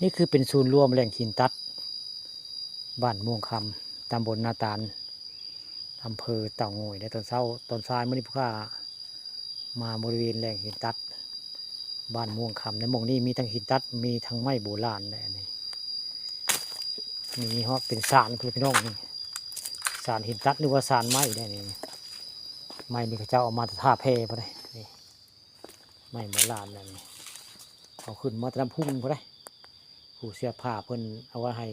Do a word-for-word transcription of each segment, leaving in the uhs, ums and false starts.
นี่คือเป็นศูนย์รวมแหล่งหินตัด บ้านม่วงคำ ตำบลนาตาล อำเภอเต่างอย ในตอนเช้า ตอนสายมื้อนี้ผู้ข้ามาบริเวณแหล่งหินตัด บ้านม่วงคำ ในหม่องนี้มีทั้งหินตัด มีทั้งไม้โบราณและอันนี้ มีฮอดเป็นศาล พี่น้องนี่ ศาลหินตัดหรือว่าศาลไม้ได้นี่ ไม้นี่เขาเจ้าเอามาแต่ท่าแพพุ้นเด้นี่ ไม้โบราณนั่นนี่ เอาขึ้นมาแต่น้ำพุงพุ้นเด้ ผู้เสียผ้าเพิ่นเอาไว้ให้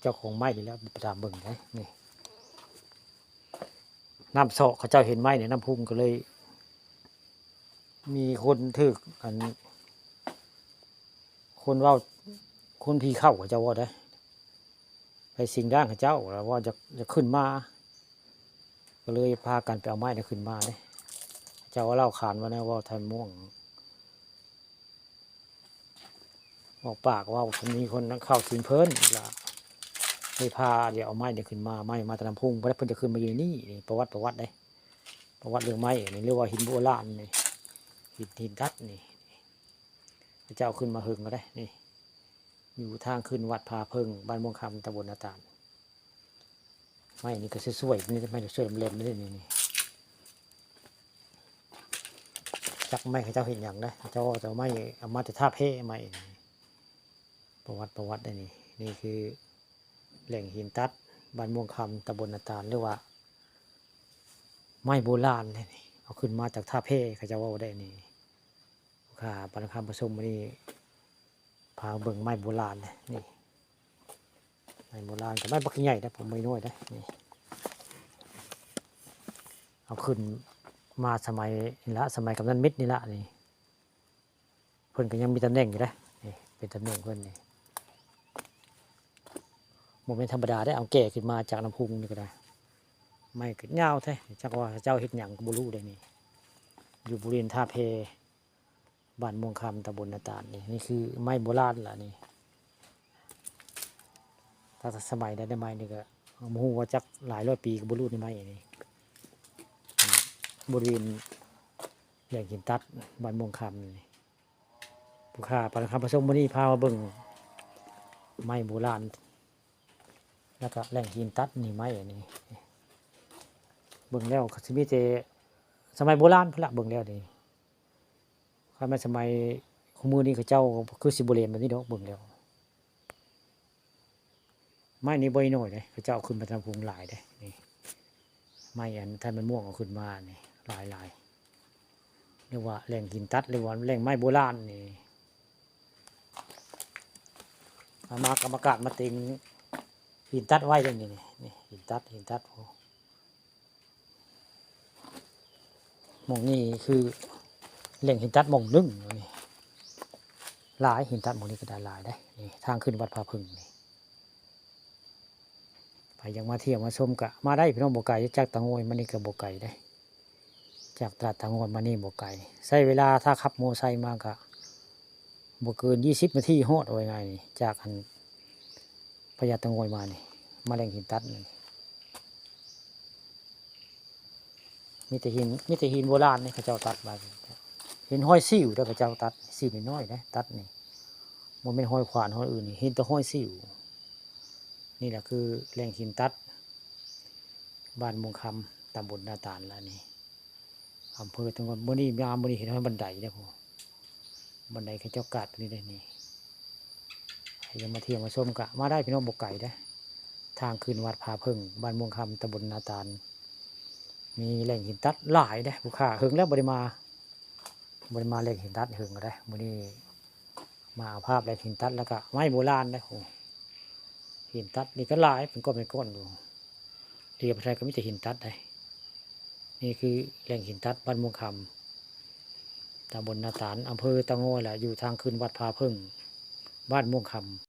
เจ้าของไม้นี่แหละไปตามเบิ่งเด้นี่ น้ำเซาะเขาเจ้าเห็นไม้ในน้ำพุงก็เลย มีคนถืกอัน คนเว้า คนผีเข้าเขาเจ้าเว้าเด้ ไปสิงร่างเขาเจ้า แล้วว่าจะ จะขึ้นมา ก็เลยพากันไปเอาไม้นั้นขึ้นมาเด้ เจ้าว่าเล่าขานว่าแนวว่าท่านม่วง ออกปากว่ามีคนเข้าสิงเพิ่น แล้วเลยพาเดี๋ยวเอาไม้นี้ขึ้นมา ไม้มาแต่น้ำพุง เพราะเพิ่นจะขึ้นมาอยู่นี่ นี่ประวัติ ประวัติเด้ ประวัติเรื่องไม้นี่ เรียกว่าหินโบราณนี่ หิน หินตัดนี่ เขาเจ้าเอาขึ้นมาเฮิงก็ได้ นี่ อยู่ทางขึ้นวัดผาเพิ่ง บ้านม่วงคำ ตำบลนาตาล ไม้นี่ก็สวยๆ นี่ ไม้สวยๆ เล่มๆ นี่ นี่ นี่ จักไม้เขาเจ้าเห็นหยังนะ เจ้า เจ้าไม้เอามาแต่ท่าแพไม้นี่ ประวัติ ประวัติอันนี้ นี่คือแหล่งหินตัด บ้านม่วงคำ ตำบลนาตาล หรือว่า ไม้โบราณนี่ เอาขึ้นมาจากท่าแพ เขาเจ้าเว้าได้นี่ ค่ะ ปานคำผสมมื้อนี้ พาเบิ่งไม้โบราณนะ นี่ ไม้โบราณกับไม้บักใหญ่นะ ผมไม่น้อยนะ นี่ เอาขึ้นมาสมัยนี่ละ สมัยกำนันมิตรนี่ละ นี่ เพิ่นก็ยังมีตำแหน่งอยู่นะ นี่ เป็นตำแหน่งเพิ่นนี่ บ่แม่นธรรมดาได้ เอาแก่ขึ้นมาจากน้ำพุงนี่ก็ได้ ไม้ก็ยาวแท้ จักว่าเจ้าเฮ็ดหยังก็บ่รู้เด้นี่ อยู่บริเวณท่าแพ บ้านม่วงคำ ตำบลนาตาลนี่ นี่คือไม้โบราณล่ะนี่ ถ้าสมัยใดได้ไม้นี่ก็บ่ฮู้ว่าจักหลายร้อยปีก็บ่รู้ในไม้นี่ บริเวณแหล่งหินตัด บ้านม่วงคำนี่ ผู้ข้าปานคำผสมมื้อนี้พามาเบิ่งไม้โบราณ แล้วก็แหล่งหินตัดนี่ไม้อันนี้ เบิ่งแล้วก็สิมีแต่สมัยโบราณพุ้นละ เบิ่งแล้วนี่ คันแม่นสมัยคุมื้อนี้เขาเจ้าคือสิบ่เล่นแบบนี้ดอก เบิ่งแล้ว ไม้นี่บ่น้อยเด้ เขาเจ้าเอาขึ้นมาทางพุงหลายเด้ นี่ ไม้อันท่านมันม่วงเอาขึ้นมานี่ หลายๆ เรียกว่าแหล่งหินตัด หรือว่าแหล่งไม้โบราณนี่ เอามากรรมการมาเต็งหินตัดไว้เด้นี่ นี่ นี่ หินตัด หินตัด โอ้ หม่องนี้คือแหล่งหินตัดหม่องหนึ่งนี่ หลาย หินตัดหม่องนี้ก็ได้หลายเด้ นี่ ทางขึ้นวัดผาเพิ่งนี่ ไผอยากมาเที่ยวมาชมก็มาได้พี่น้อง บ่ไกล จากเต่างอยมานี่ก็บ่ไกลเด้ จากตลาดเต่างอยมานี่บ่ไกล ใช้เวลาถ้าขับมอไซค์มาก็บ่เกินยี่สิบนาทีฮอด ว่าง่ายๆ นี่ จากอันพญาเต่างอยมานี่ มาแหล่งหินตัดนี่ มีแต่หิน มีแต่หินโบราณนี่เขาเจ้าตัดมา หินห้อยซิ่วเด้อ เขาเจ้าตัด ซิ่วน้อยๆ นะ ตัดนี่ บ่แม่นห้อยขวานห้อยอื่นนี่ เห็นแต่ห้อยซิ่ว นี่แหละคือแหล่งหินตัด บ้านม่วงคำ ตำบลนาตาลละนี่ อำเภอเต่างอย มื้อนี้มา มื้อนี้เห็นฮอดบันไดเด้อ บันไดเขาเจ้ากาดนี่เด้นี่ ใครอยากมาเที่ยวมาชมก็มาได้พี่น้อง บ่ไกลเด้ ทางขึ้นวัดผาเพิ่ง บ้านม่วงคำ ตำบลนาตาล มีแหล่งหินตัดหลายเด้ ผู้ข้าเฮิงแล้วบ่ได้มา บ่ได้มาแหล่งหินตัดเฮิงก็ได้ มื้อนี้มาเอาภาพแหล่งหินตัด แล้วก็ไม้โบราณเด้ โอ้ หินตัดนี่ก็หลาย เป็นก้อนเป็นก้อนอยู่ เรียบไทยก็มีแต่หินตัดได้ นี่คือแหล่งหินตัดบ้านม่วงคำ ตำบลนาตาล อำเภอเต่างอย และอยู่ทางขึ้นวัดผาเพิ่ง บ้านม่วงคำ